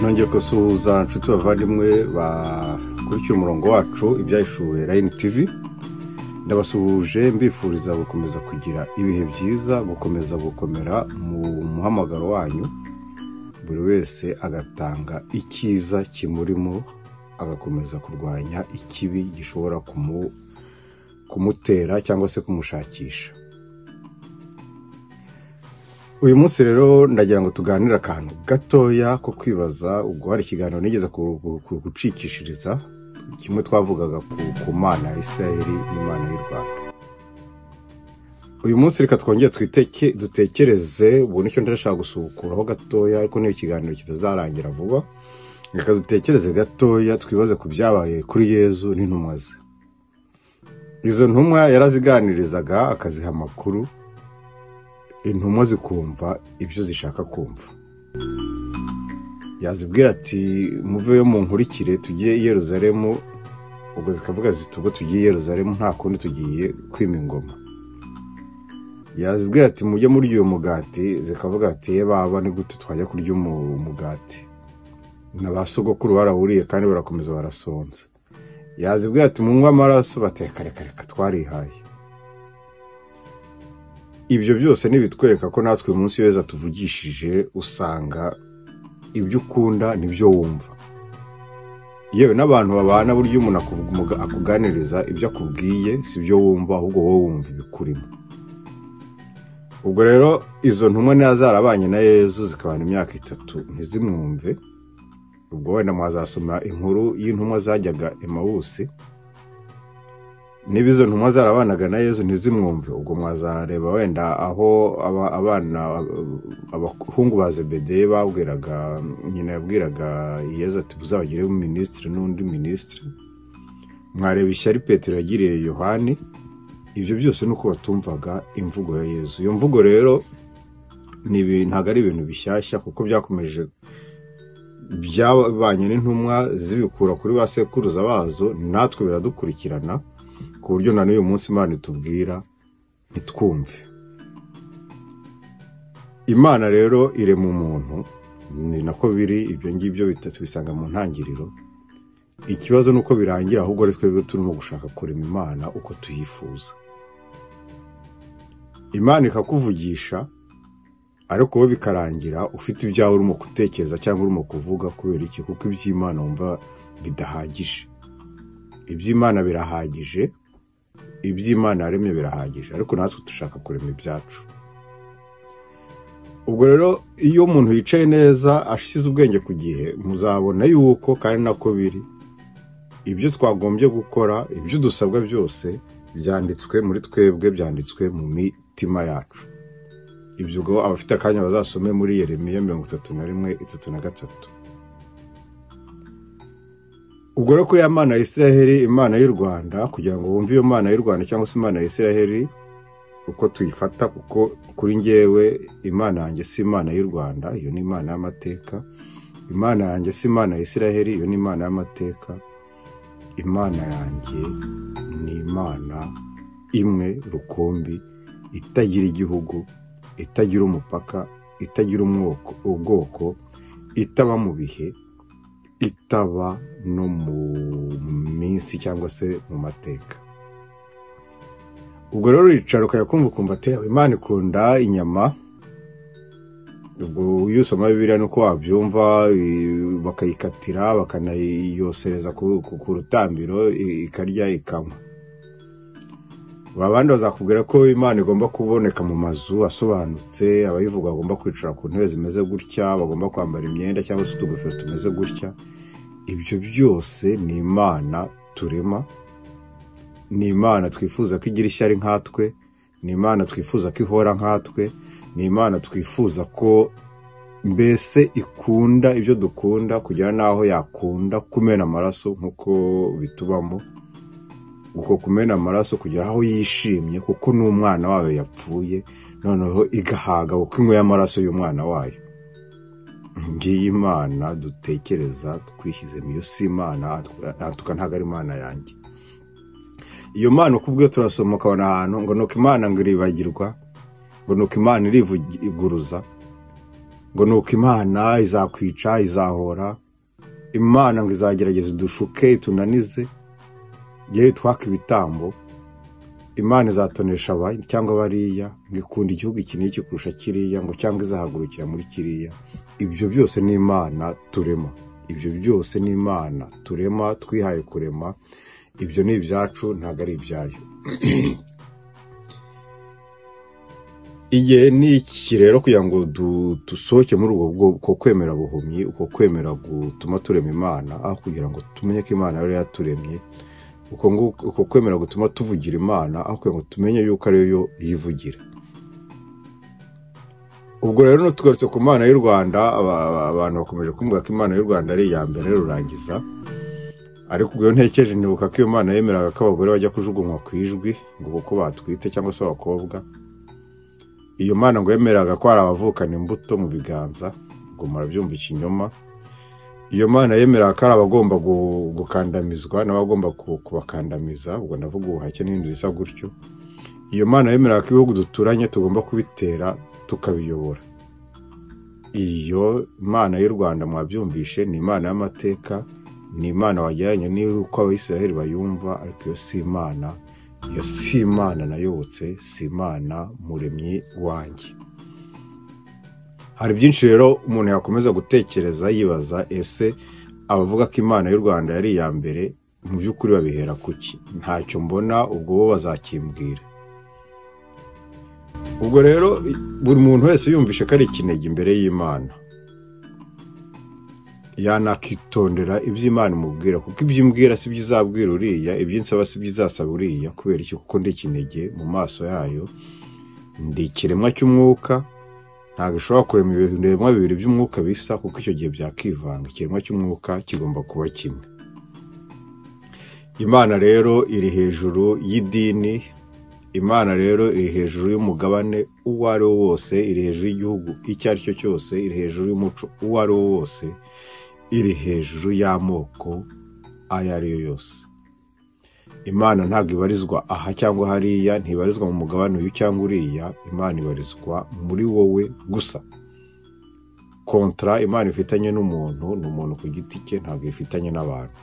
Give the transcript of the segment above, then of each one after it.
Nongeye gusuhuza inshuti bavandimwe bakurikiye umurongo wacu Ibyahishuwe Line TV. Ndabasuhuje mbifuriza gukomeza kugira ibihe byiza, gukomeza gukomera mu muhamagaro wanyu, buri wese agatanga icyiza kimurimo, agakomeza kurwanya ikibi gishobora kumutera cyangwa se kumushakisha. Uyu munsi rero ndagira ngo tuganire akantu gatoya ko kwibaza. Ubwo hari ikiganiro nigeze gucikishiriza kimwe twavugaga ku Mana ya Isiraheli n'Imana y'u Rwanda. Uyu munsi reka twongere dutekereze, ubu nicyo ndashaka gusubukuraho gatoya, ariko niyo ikiganiro kitazarangira vuba. Reka dutekereze gatoya, twibaze ku byabaye kuri Yezu n'intumwa ze. Izo ntumwa yaraziganirizaga akaziha amakuru, intumwa zikumva ibyo zishaka kumva. Yazibwira ati muveyo munkurikire tujye i Yerusalemu, ubwo zikavuga ziti ubwo tugiye i Yerusalemu nta kundi tugiye kwima ingoma. Yazibwira ati mujye murya uyu mugati, zikavuga ati ye baba ni gute twajya kurya umugati, na ba sogokuru barawuriye kandi barakomeza barasonza. Yazibwira ati munywe amaraso, bateka reka reka twarihaye. Ibyo byose nibitwereka ko natwe uyu munsi weza tuvugishije, usanga ibyo ukunda nibyo wumva. Yewe n'abantu babana, buryo umuntu akuganiriza ibyo akubwiye si byo wumva, ahubwo wowe wumva ibikurimo. Ubwo rero izo ntumwa niba zarabanye na Yezu zikabana imyaka 3 ntizimwumve, ubwo wenda mwazasoma inkuru y'intumwa zajyaga Emawusi. Niba izo ntumwa zarabanaga na Yezu ntizimwumve, ubwo mwazareba wenda aho abana abahungu ba Zebedeye babwiraga nyina, yabwiraga Yezu ati uzabagire minisitiri n'undi minisitiri. Mwareba ishyari Petero yagiriye Yohani. Ibyo byose nuko batumvaga imvugo ya Yezu. Iyo mvugo rero ni ntabwo ari ibintu bishyashya, kuko byakomeje byabanye n'intumwa zibikura kuri ba sekuruza bazo, natwe biradukurikirana ku buryo na n'uyu munsi Imana itubwira ntitwumve. Imana rero irema umuntu, ni nako biri, ibyo ngibyo bitatu bisanga mu ntangiriro. Ikibazo nuko birangira, ahubwo ari twebwe turimo gushaka kurema Imana uko tuyifuza. Imana ikakuvugisha, ariko wowe bikarangira ufite ibyawe urimo gutekereza cyangwa urimo kuvuga. Kubera iki? Kuko iby'Imana wumva bidahagije. Iby'Imana birahagije, iby'Imana yaremye birahagije, ariko natwe dushaka kurema ibyacu. Ubwo rero iyo umuntu yicaye neza ashize ubwenge ku gihe, muzabona yuko kandi nako biri, ibyo twagombye gukora, ibyo dusabwa byose byanditswe muri twebwe, byanditswe mu mitima yacu. Ibyo ubwo abafite akanya bazasome muri Yeremiya 31:33. Ubwo rero kuri ya Mana ya Isiraheli, Imana y'u Rwanda, kugira ngo wumve iyo Mana y'u Rwanda cyangwa se Imana ya Isiraheli uko tuyifata, kuko kuri njyewe Imana yanjye si Imana y'u Rwanda, iyo ni Imana y'amateka. Imana yanjye si Imana ya Isiraheli, iyo ni Imana y'amateka. Imana yanjye ni Imana imwe rukumbi, itagira igihugu, itagira umupaka, itagira ubwoko, itaba mu bihe, itaba no mu minsi cyangwa se mu mateka. Ubwo rero uricara ukayakumva ukumva ati Imana ikunda inyama. Ubwo iyo usoma Bibiliya nuko wabyumva, bakayikatira bakanayosereza ku rutambiro, ikarya ikanywa. Abandi bazakubwira ko Imana igomba kuboneka mu mazu asobanutse, abayivuga bagomba kwicara ku ntebe zimeze gutya, bagomba kwambara imyenda cyangwa se utugofero tumeze gutya. Ibyo byose ni Imana turema, ni Imana twifuza ko igira ishyari nkatwe, ni Imana twifuza ko ihora nkatwe, ni Imana twifuza ko mbese ikunda ibyo dukunda, kugera n'aho yakunda kumena amaraso nk'uko bitubamo. Uko kumena amaraso kugera aho yishimye kuko n'umwana wayo yapfuye, noneho igahaga kuko inyweye amaraso y'umwana wayo. Ngiyi Imana dutekereza twishyize mu iyo si Imana, atuka ntabwo ari Imana yanjye. Iyo Mana uko ubwe turasoma ukabona ahantu ngo nuko Imana ngo iribagirwa, ngo nuko Imana irivugiguruza, ngo nuko Imana izakwica, izahora, Imana ngo izagerageza idushuke itunanize, yewe twaka ibitambo, Imana izatonesha aba cyangwa bariya, ngo ikunda igihugu iki n'iki kurusha kiriya, ngo cyangwa izahagurukira muri kiriya. Ibyo byose ni Imana turema, ibyo byose ni Imana turema, twihaye kurema. Ibyo ni ibyacu, ntabwo ari ibyayo. Igihe ni iki rero kugira ngo dusohoke muri ubwo bwo kwemera buhumyi, uko kwemera gutuma turema Imana, aho kugira ngo tumenye ko Imana yari yaturemye, uko kwemera gutuma tuvugira Imana, aho kugira ngo tumenye yuko ariyo yo yivugira. Ubwo rero tugarutse ku Mana y'u Rwanda, abantu bakomeje kumbwira ko Imana y'u Rwanda ari iya mbere rurangiza. Ariko ubwo ntekereje nibuka ko iyo Mana yemeraga ko abagore bajya kujugunywa ku ijwi ngo kuko batwite cyangwa se abakobwa. Iyo Mana ngo yemeraga ko hari abavukana imbuto mu biganza, ngo murabyumva ikinyoma. Iyo Mana yemeraga ko hari abagomba gukandamizwa n'abagomba kubakandamiza, ubwo ndavuga ubuhake n'ibindi bisa gutyo. Iyo Mana yemeraga ko ibihugu duturanye tugomba kubitera tukabiyobora. Iyo Mana y'u Rwanda mwabyumvishe, ni Imana y'amateka, ni Imana wagereranya n'uko Abisiraheli bayumva, ariko iyo si Imana, iyo si Imana nayobotse, si Imana muremyi wanjye. Hari byinshi rero umuntu yakomeza gutekereza yibaza, ese abavuga ko Imana y'u Rwanda yari iya mbere mu by'ukuri babihera kuki? Ntacyo mbona, ubwo bo bazakimbwira. Ubwo rero buri muntu wese yumvishe ko ari ikinege imbere y'Imana, yanakitondera ibyo Imana imubwira, kuko ibyo imbwira si byo izabwira uriya, ibyo insaba si byo izasaba uriya. Kubera iki? Kuko ndi ikinege mu maso yayo, ndi ikiremwa cy'umwuka. Ntabwo ishobora kurema ibiremwa bibiri by'umwuka bisa, kuko icyo gihe byakivanga. Ikiremwa cy'umwuka kigomba kuba kimwe. Imana rero iri hejuru y'idini, Imana rero iri hejuru y'umugabane uwo ari wo wose, iri hejuru y'igihugu icyo ari cyo cyose, iri hejuru y'umuco uwo ari wo wose, iri hejuru y'amoko ayo ari yo yose. Imana ntabwo ibarizwa aha cyangwa hariya, ntibarizwa mu mugabane uyu cyangwa uriya. Imana ibarizwa muri wowe gusa. Kontra Imana ifitanye n'umuntu ni umuntu ku giti cye, ntabwo ifitanye n'abantu.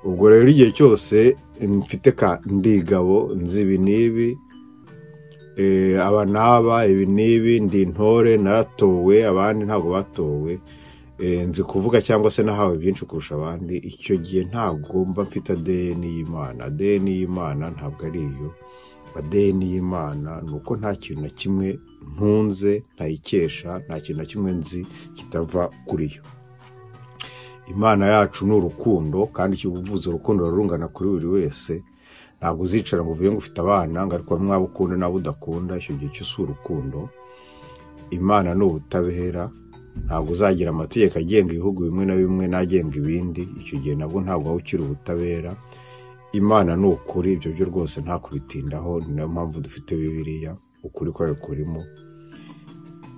Ubwo rero igihe cyose mfite ka ndigabo, nzi ibi n'ibi, aba n'aba, ibi n'ibi, ndi intore, naratowe, abandi ntabwo batowe, nzi kuvuga cyangwa se nahawe byinshi kurusha abandi, icyo gihe ntabwo mba mfite ADN y'Imana. ADN y'Imana ntabwo ari iyo. ADN y'Imana ni uko nta kintu na kimwe ntunze ntayikesha, nta kintu na kimwe nzi kitava kuri yo. Imana yacu ni urukundo, kandi ikivuze urukundo rurungana kuri buri wese. Ntabwo uzicara ngo uvuge ngo ufite abana ngo ariko bamwe abo ukunda n'abo udakunda, icyo gihe cyo si urukundo. Imana ni ubutabera, ntabwo uzagira amategeko agenga ibihugu bimwe na bimwe n'agenga ibindi, icyo gihe nabwo ntabwo waba ukiri ubutabera. Imana ni ukuri, ibyo byo rwose nta kubitindaho, ni nayo mpamvu dufite Bibiliya, ukuri kwayo kurimo.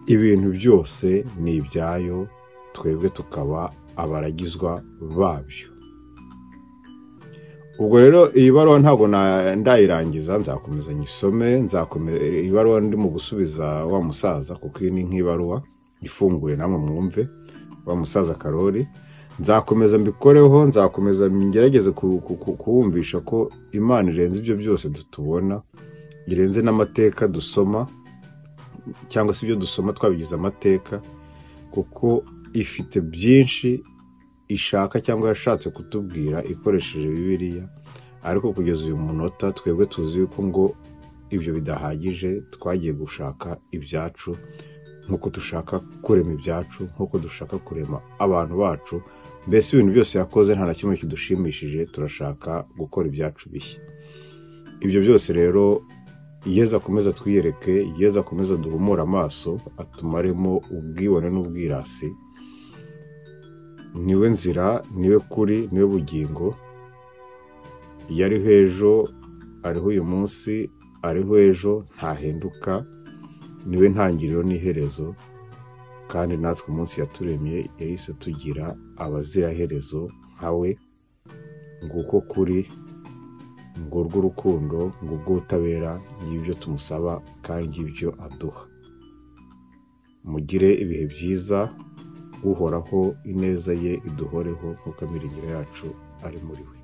Ibintu byose ni ibyayo, twebwe tukaba abaragizwa babyo. Ubwo rero iyi baruwa ntabwo ndayirangiza, nzakomeza nyisome, nzakomeza iyi baruwa ndi mu gusubiza wa musaza, kuko iyi ni nk'ibaruwa ifunguye namwe mwumve, wa musaza Karori. Nzakomeza mbikoreho, nzakomeza ngerageze kuwumvisha ko Imana irenze ibyo byose tubona, irenze n'amateka dusoma, cyangwa se ibyo dusoma twabigize amateka, kuko ifite byinshi ishaka cyangwa yashatse kutubwira ikoresheje Bibiliya. Ariko kugeza uyu munota twebwe tuzi yuko ngo ibyo bidahagije, twagiye gushaka ibyacu nk'uko dushaka kurema ibyacu, nk'uko dushaka kurema abantu bacu. Mbese ibintu byose yakoze nta na kimwe kidushimishije, turashaka gukora ibyacu bishya. Ibyo byose rero Yezu akomeza twiyereke, Yezu akomeza duhumure amaso, atumaremo ubwibone n'ubwirasi. Niwe nzira, niwe kuri, niwe bugingo. Yariho ejo, ariho uyu munsi, ariho ejo, ntahinduka. Niwe ntangiriro n'iherezo, kandi natwe umunsi yaturemye yahise tugira abaziraherezo nkawe. Nguko kuri, Ngurwo urukundo, ngubwo ubutabera, ngibyo tumusaba kandi ngibyo aduha. Mugire ibihe byiza, Uhoraho ineza ye iduhoreho nk'uko amiringiro yacu ari muri we.